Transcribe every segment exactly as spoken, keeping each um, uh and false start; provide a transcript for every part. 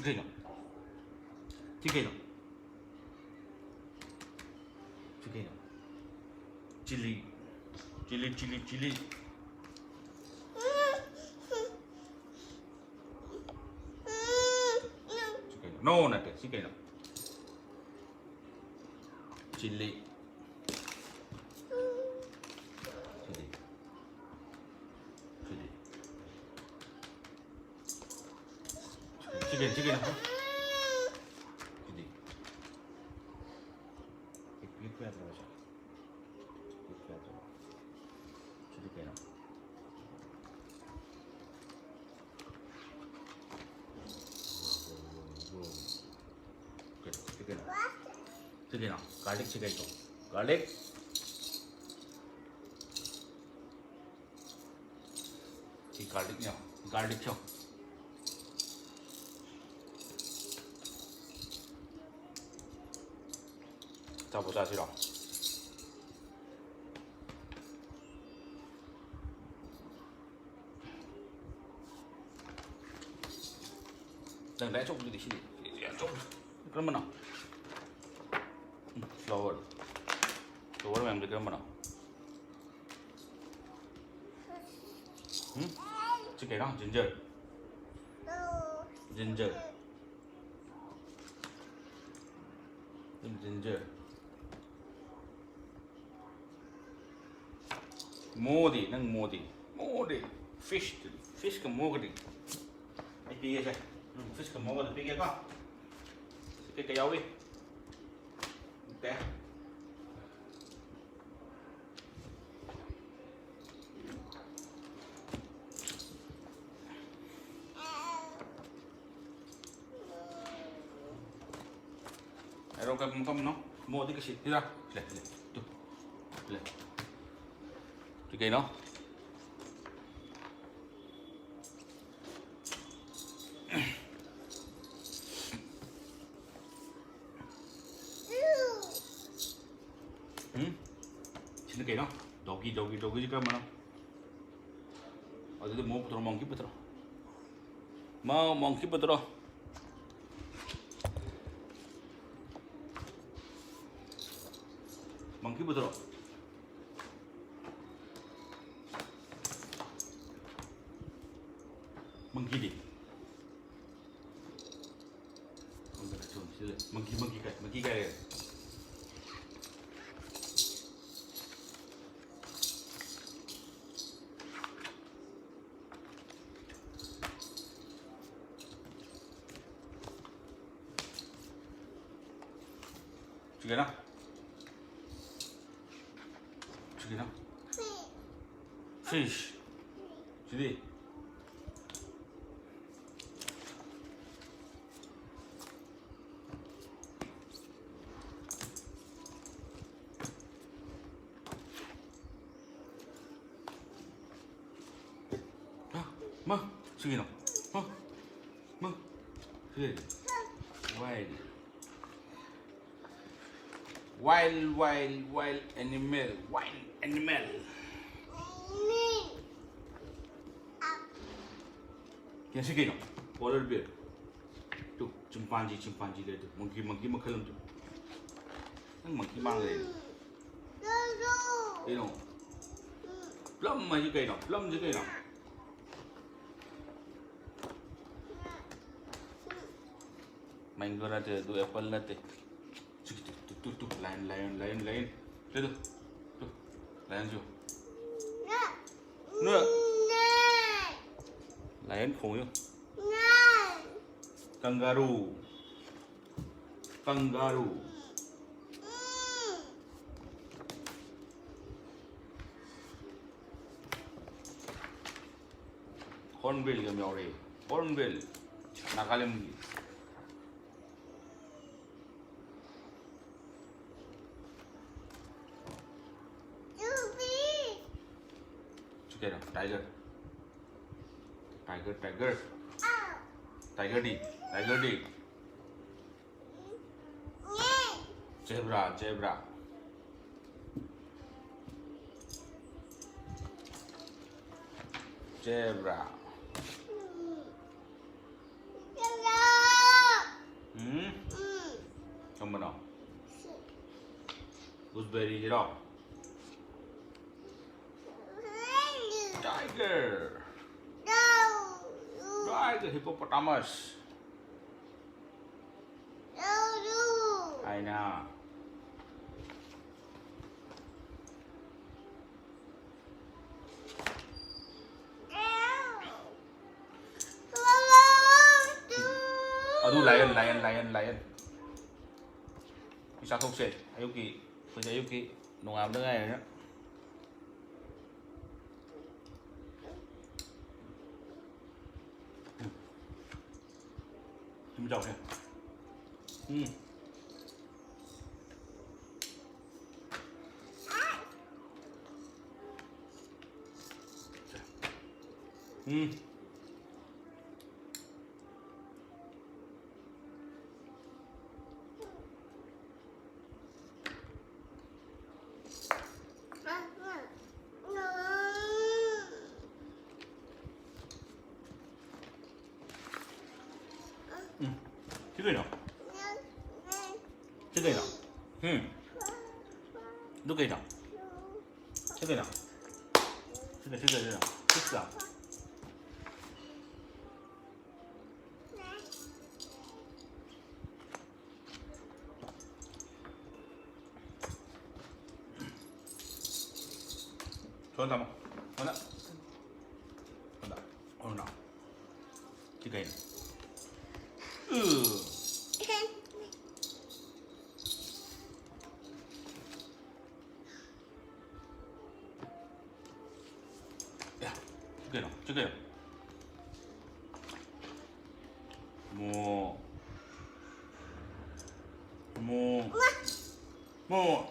ꯀꯩꯅꯣ? ꯁꯤ ꯀꯩꯅꯣ? ꯁꯤ ꯀꯩꯅꯣ? ꯆꯤꯂꯤ꯫ Chilli, chilli, chilli. ꯁꯤ ꯀꯩꯅꯣ? No, ꯅꯠꯇꯦ꯫ ꯁꯤ ꯀꯩꯅꯣ? ꯆꯤꯂꯤ꯫ ꯁꯤꯗꯤ꯫ ꯁꯤꯗꯤ꯫ ꯁꯤ ꯀꯩꯅꯣ? ꯁꯤ ꯀꯩꯅꯣ? ꯁꯤꯗꯤ꯫ ꯄꯤꯛꯄ ꯌꯥꯗ꯭ꯔꯕ ꯁꯦ? ꯄꯤꯛꯄ ꯌꯥꯗ꯭ꯔꯕ꯫ ꯁꯤꯗꯤ ꯀꯩꯅꯣ? ꯀꯩꯅꯣ? ꯁꯤ ꯀꯩꯅꯣ? ꯁꯤ ꯀꯩꯅꯣ? Garlic ꯁꯤ ꯀꯩꯅꯣ? Garlic꯫ ꯁꯤ garlic ꯅꯦ꯫ Garlic ꯁꯦ꯫ ꯑꯆꯥꯄꯣꯠ ꯆꯥꯁꯤꯔꯣ? ꯅꯪ ꯂꯥꯏ ꯑꯆꯧꯕꯗꯨꯗꯤ ꯁꯤꯗꯤ꯫ ꯁꯤꯗꯤ ꯑꯆꯧꯕ꯫ ꯀꯔꯝꯕꯅꯣ? ꯎꯝ, flower꯫ Flower ꯃꯌꯥꯝꯗꯤ ꯀꯔꯝꯕꯅꯣ? ꯎꯝ? ꯁꯤ ꯀꯩꯅꯣ? Ginger꯫ Ginger꯫ Ginger꯫ ꯃꯣꯗꯤ, ꯅꯪ ꯃꯣꯗꯤ꯫ ꯃꯣꯗꯤ꯫ Fish꯫ Fish ꯀ ꯃꯣꯒꯗꯤ꯫ ꯑꯩ ꯄꯤꯒꯦꯁꯦ꯫ ꯎꯝ, fish ꯀ ꯃꯣꯒꯗ ꯄꯤꯒꯦꯀꯣ꯫ ꯁꯤ ꯀꯩꯀꯩ ꯌꯥꯎꯔꯤ? ꯅꯠꯇꯦ꯫ Ero ka mukha mo, no? Mo di kasi, tira. Le, le, tu. Le. Sige, no? Hmm? Sino kayo, no? Doggy, doggy, doggy ka mo, no? O, dito mo, putro, monkey, putro. Mo, monkey, putro. Monkey ꯄꯨꯊꯣꯔꯛꯑꯣ꯫ Monkey ꯗꯤ? Monkey, monkey ꯀꯥꯏ, monkey ꯀꯥꯏ꯫ ꯁꯤ ꯀꯩꯅꯣ? ꯁꯤ ꯀꯩꯅꯣ? Fish. ꯁꯤꯗꯤ? ꯍꯥ? ꯃꯥ, ꯁꯤ ꯀꯩꯅꯣ? ꯃꯥ, ꯃꯥ, ꯁꯤ ꯀꯩꯅꯣ? Wild. Wild, wild, wild animal, wild animal. ꯌꯦꯡꯁꯤ ꯀꯩꯅꯣ? Polar bear. Two, chimpanzee, chimpanzee ꯂꯩ ꯇꯨ꯫ Monkey, monkey ꯃꯈꯜ ꯑꯃ ꯇꯨ꯫ ꯅꯪ monkey ꯃꯥꯡꯈ꯭ꯔꯦ꯫ ꯀꯩꯅꯣ? Plum ꯍꯥꯏꯁꯤ ꯀꯩꯅꯣ? Plum ꯁꯤ ꯀꯩꯅꯣ? Mango ꯅꯠꯇꯦ, ꯑꯗꯨ apple ꯅꯠꯇꯦ꯫ ꯁꯤ two, two, two, two, lion, lion, lion, lion. ꯁꯤ ꯇꯨ, ꯇꯨ, lion ꯁꯤ ꯌꯦꯡꯉꯨ꯫ ꯅꯣꯏ꯫ Lion ꯈꯣꯡꯉꯨ ꯌꯦꯡꯉꯨ꯫ Kangaroo. Kangaroo. Hornbill ꯒ ꯌꯥꯎꯔꯛꯑꯦ꯫ Hornbill. ꯅꯥꯒꯥꯂꯦꯟꯒꯤ꯫ ꯁꯤ ꯀꯩꯅꯣ? Tiger. Tiger, tiger. Tiger ꯗꯤ? Tiger ꯗꯤ? Zebra, zebra. Zebra. ꯎꯝ? ꯀꯔꯝꯕꯅꯣ? Gooseberry ꯁꯤꯔꯣ? Tiger. Tiger, hippopotamus. Hyena. ꯑꯗꯨ lion, lion, lion, lion. ꯁꯤ ꯆꯥꯊꯣꯛꯁꯦ꯫ ꯑꯌꯨꯛꯀꯤ, ꯑꯩꯈꯣꯏꯁꯦ ꯑꯌꯨꯛꯀꯤ ꯅꯣꯡꯉꯥꯟꯕꯗ ꯉꯥꯏꯔꯤꯅ꯫ ꯁꯨꯝ ꯆꯥꯎꯁꯦ꯫ ꯎꯝ꯫ ꯎꯝ꯫ ꯎꯝ꯫ ꯁꯤ ꯀꯩꯅꯣ? ꯁꯤ ꯀꯩꯅꯣ? ꯎꯝ꯫ ꯑꯗꯨ ꯀꯩꯅꯣ? ꯁꯤ ꯀꯩꯅꯣ? ꯁꯤ ꯀꯩ-, ꯁꯤ ꯀꯩ-, ꯁꯤ ꯀꯩꯅꯣ? ꯁꯤꯛꯁꯂꯣ? ꯁꯣꯝꯗ ꯊꯝꯃꯣ꯫ ꯁꯣꯝꯗ꯫ ꯁꯣꯝꯗ꯫ ꯁꯣꯝꯗ꯫ ꯁꯤ ꯀꯩꯅꯣ? ꯎ꯫ ꯌꯥ, ꯁꯤ ꯀꯩꯅꯣ? ꯁꯤ ꯀꯩꯅꯣ? ꯃꯣ꯫ ꯃꯣ꯫ ꯃꯣ꯫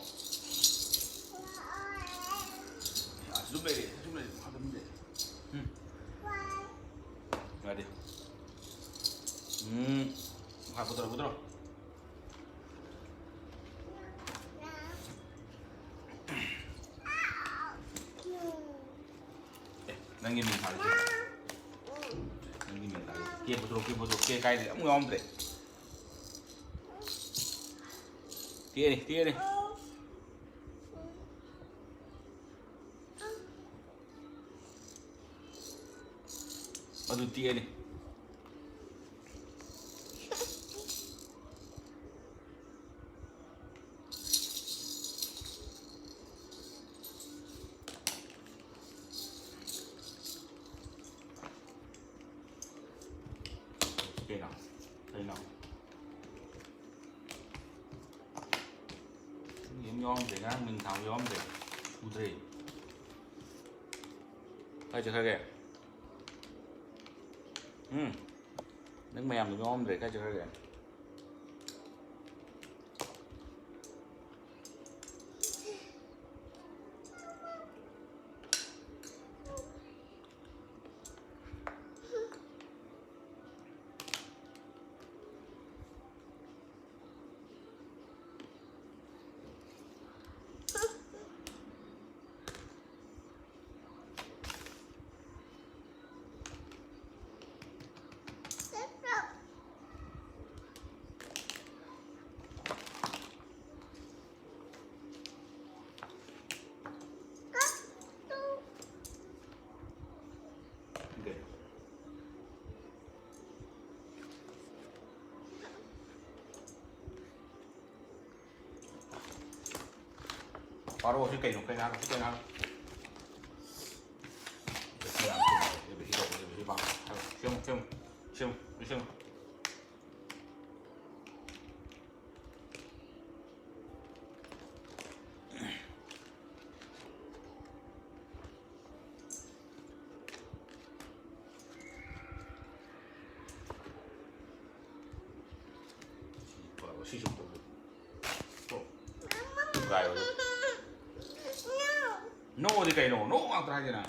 ꯑꯁ, ꯑꯗꯨꯝ ꯂꯩꯔꯦ, ꯑꯗꯨꯝ ꯂꯩꯔꯦ, ꯃꯈꯥꯗ ꯑꯗꯨꯝ ꯂꯩꯔꯦ꯫ ꯎꯝ꯫ ꯌꯥꯗꯦ꯫ ꯎꯝ꯫ ꯃꯈꯥ ꯄꯨꯊꯔꯣ, ꯄꯨꯊꯔꯣ꯫ ꯑꯦ, ꯅꯪꯒꯤ ꯃꯤꯡ ꯊꯥꯔꯤꯁꯦ꯫ ꯅꯪꯒꯤ ꯃꯤꯡ ꯊꯥꯔꯤꯁꯦ꯫ ꯀꯦ ꯄꯨꯊꯣꯔꯛꯑꯣ, ꯀꯦ ꯄꯨꯊꯣꯔꯛꯑꯣ꯫ ꯀꯦ ꯀꯥꯏꯗꯦ, ꯑꯃꯨꯛ ꯌꯥꯎꯔꯝꯗ꯭ꯔꯦ꯫ ꯇꯦꯛꯑꯦ, ꯇꯦꯛꯑꯦ꯫ ꯑꯗꯨ ꯇꯦꯛꯑꯅꯤ꯫ ꯀꯩꯅꯣ? ꯀꯩꯅꯣ? ꯌꯦꯟ ꯌꯥꯎꯔꯝꯗ꯭ꯔꯦ, ꯉꯔꯥꯡ ꯃꯤꯟ ꯊꯥꯕ ꯌꯥꯎꯔꯝꯗ꯭ꯔꯦ, ꯎꯗ꯭ꯔꯦ꯫ ꯀꯥꯏ ꯆꯠꯈ꯭ꯔꯒꯦ? ꯎꯝ? ꯅꯪ ꯃꯌꯥꯝꯗꯣ ꯌꯥꯎꯔꯝꯗ꯭ꯔꯦ, ꯀꯥꯏ ꯆꯠꯈ꯭ꯔꯒꯦ? ꯄꯥꯔꯣ, ꯁꯤ ꯀꯩꯅꯣ? ꯀꯩ ꯍꯥꯏꯅꯣ? ꯁꯤ ꯀꯩ ꯍꯥꯏꯅꯣ? ꯁꯤ ꯌꯥꯝ ꯊꯨꯅ, ꯁꯤ ꯇꯧꯕ, ꯁꯤ ꯄꯥꯝꯃꯦ꯫ ꯁꯦꯝꯃꯨ, ꯁꯦꯝꯃꯨ, ꯁꯦꯝꯃꯨ, ꯁꯦꯝꯃꯨ꯫ ꯁꯤꯁꯨ ꯄꯨꯔꯛꯑꯣ꯫ ꯊꯨꯒꯥꯏꯔꯣ ꯑꯗꯨ꯫ ꯅꯣꯗꯤ ꯀꯩꯅꯣ? ꯅꯣ ꯉꯥꯛꯇ ꯍꯥꯏꯗꯦꯅ꯫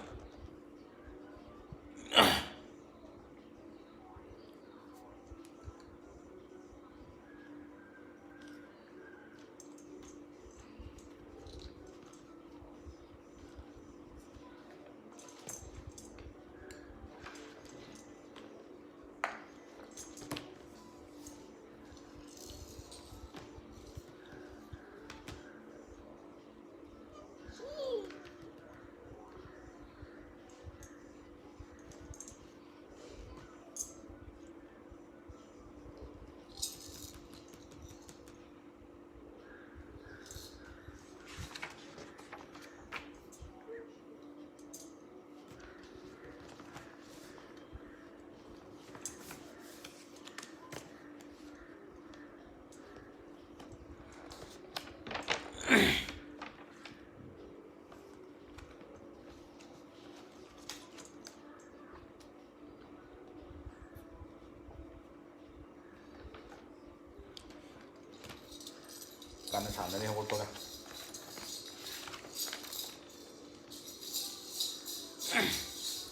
ꯀꯥꯟꯗ ꯁꯥꯟꯅꯅꯤ ꯍꯧꯒꯠꯄꯒ꯫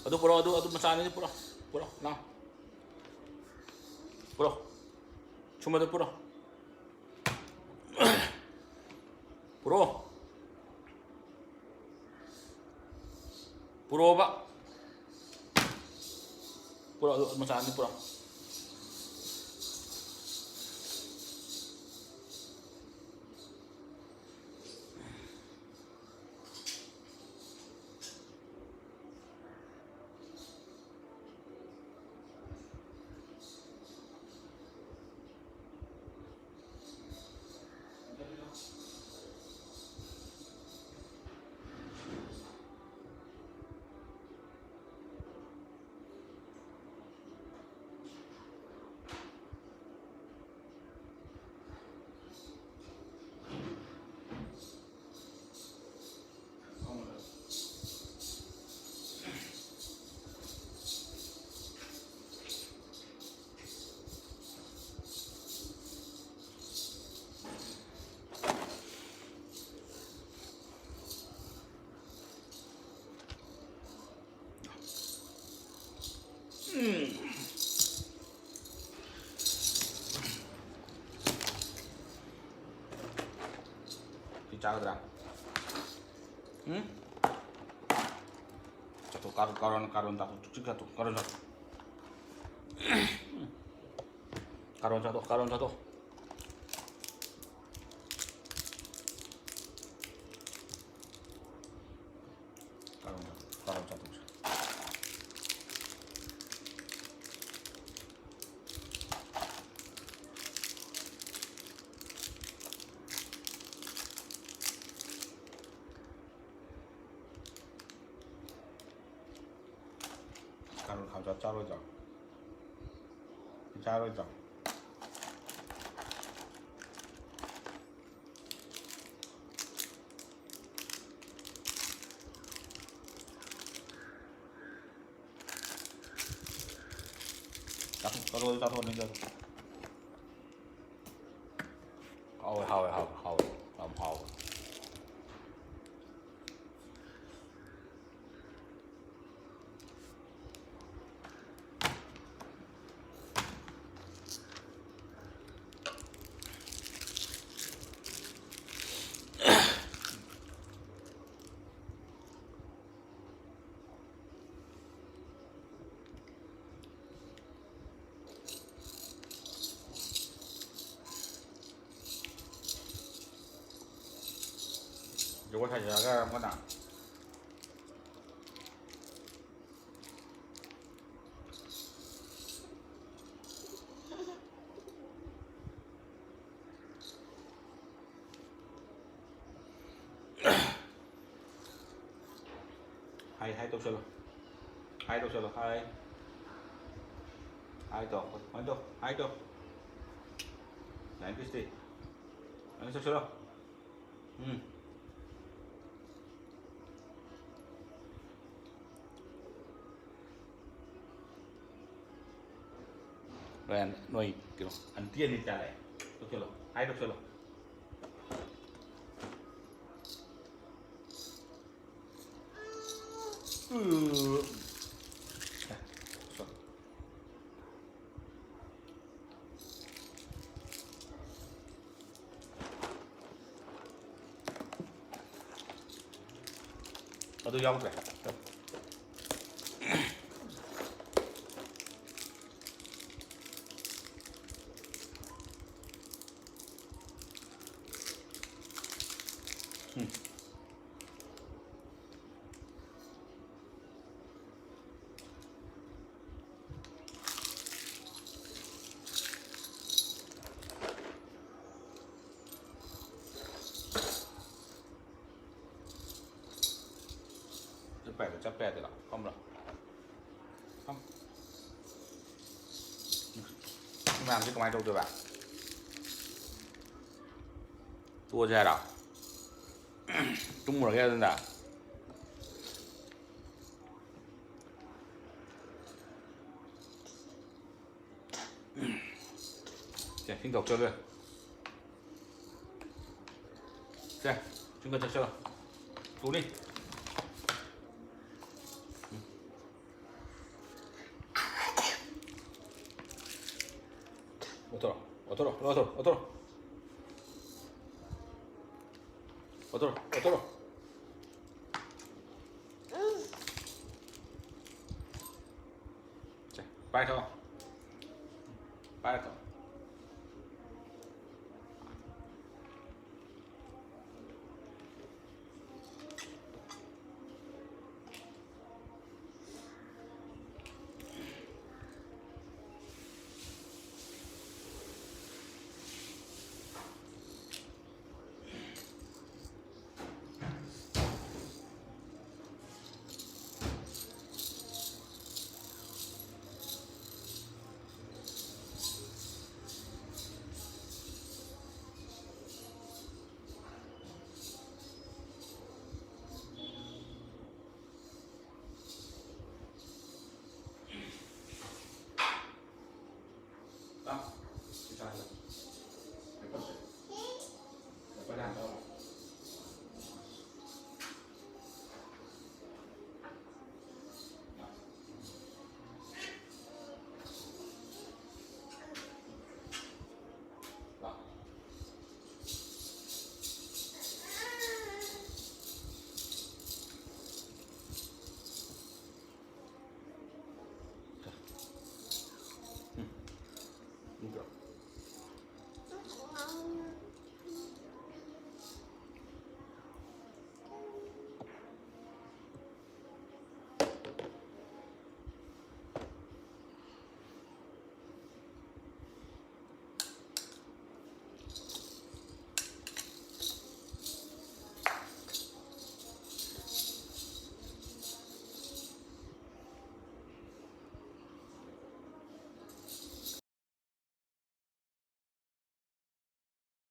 ꯑꯗꯨ ꯄꯨꯔꯛꯑꯣ, ꯑꯗꯨ, ꯑꯗꯨ ꯃꯆꯥꯅꯤꯗꯤ ꯄꯨꯔꯛꯑꯣ, ꯄꯨꯔꯛꯑꯣ, ꯂꯥꯛꯑꯣ꯫ ꯄꯨꯔꯛꯑꯣ꯫ ꯁꯨꯝꯕꯗ ꯄꯨꯔꯛꯑꯣ꯫ ꯄꯨꯔꯛꯑꯣ꯫ ꯄꯨꯔꯛꯑꯣꯕ꯫ ꯄꯨꯔꯛꯑꯣ, ꯑꯗꯨ ꯃꯆꯥ ꯑꯅꯤ ꯄꯨꯔꯛꯑꯣ꯫ ꯁꯤ ꯆꯥꯒꯗ꯭ꯔꯥ? ꯎꯝ? ꯆꯥꯊꯣꯛ, ꯀꯥꯔꯣꯟ, ꯀꯥꯔꯣꯟ, ꯀꯥꯔꯣꯟ ꯆꯥꯊꯣꯛ, ꯆꯨꯞꯁꯤꯟ ꯆꯥꯊꯣꯛ, ꯀꯥꯔꯣꯟ ꯆꯥꯊꯣꯛ꯫ ꯀꯥꯔꯣꯟ ꯆꯥꯊꯣꯛ, ꯀꯥꯔꯣꯟ ꯆꯥꯊꯣꯛ꯫ ꯀꯥꯔꯣꯟ ꯆꯥꯊꯣꯛ, ꯀꯥꯔꯣꯟ ꯆꯥꯊꯣꯛꯁꯦ꯫ ꯀꯥꯔꯣꯟ ꯈꯥꯎꯖꯥ ꯆꯥꯔꯣꯏꯗ꯭ꯔꯣ? ꯆꯥꯔꯣꯏꯗ꯭ꯔꯣ? ꯆꯥꯊꯣꯛ, ꯆꯥꯊꯣꯛ, ꯆꯥꯊꯣꯛ, ꯅꯪ ꯆꯥꯊꯣꯛ꯫ ꯍꯥꯎꯋꯦ, ꯍꯥꯎꯋꯦ, ꯍꯥꯎꯋꯦ, ꯍꯥꯎꯋꯦ꯫ ꯌꯥꯝ ꯍꯥꯎꯋꯦ꯫ ꯖꯒꯣꯏ ꯁꯥꯖꯔꯒ ꯑꯃꯅ꯫ ꯍꯥꯏ, ꯍꯥꯏ ꯇꯧꯁꯜꯂꯣ꯫ ꯍꯥꯏ ꯇꯧꯁꯜꯂꯣ, ꯍꯥꯏ꯫ ꯍꯥꯏ ꯇꯧ, ꯀꯃꯥꯏꯅ ꯇꯧ? ꯍꯥꯏ ꯇꯧ꯫ ꯂꯥꯏꯟ ꯄꯤꯁꯇꯤ꯫ ꯂꯥꯏꯟ ꯇꯧꯁꯜꯂꯣ꯫ ꯎꯝ꯫ ꯅꯣꯏ, ꯅꯣꯏ ꯀꯩꯅꯣ, ꯑꯟꯇꯤ ꯑꯅꯤ ꯆꯥꯔꯦ꯫ ꯇꯧꯁꯜꯂꯣ, ꯍꯥꯏ ꯇꯧꯁꯜꯂꯣ꯫ ꯎ꯫ ꯑꯗꯨ ꯌꯥꯎꯗ꯭ꯔꯦ꯫ ꯎꯝ꯫ ꯆꯠꯄ ꯌꯥꯗꯦ, ꯆꯠꯄ ꯌꯥꯗꯦ, ꯂꯥꯎ꯫ ꯐꯝꯂꯣ꯫ ꯐꯝ꯫ ꯁꯤ ꯃꯌꯥꯝꯁꯤ ꯀꯃꯥꯏꯅ ꯇꯧꯗꯣꯏꯕ? ꯇꯣꯛꯑꯁꯦ ꯍꯥꯏꯔꯣ? ꯇꯨꯝꯃꯨꯔꯒꯦ ꯑꯗꯨꯅ? ꯁꯦ, ꯏꯁꯤꯡ ꯊꯛꯆꯜꯂꯦ꯫ ꯁꯦ, ꯆꯤꯡꯒ ꯆꯠꯆꯔꯣ꯫ ꯇꯨꯅꯤ꯫ ꯑꯣꯊꯣꯔꯣ, ꯑꯣꯊꯣꯔꯣ, ꯑꯣꯊꯣꯔꯣ, ꯑꯣꯊꯣꯔꯣ꯫ ꯑꯣꯊꯣꯔꯣ, ꯑꯣꯊꯣꯔꯣ꯫ ꯁꯦ, ꯄꯥꯏꯔꯣ꯫ ꯄꯥꯏꯔꯣ꯫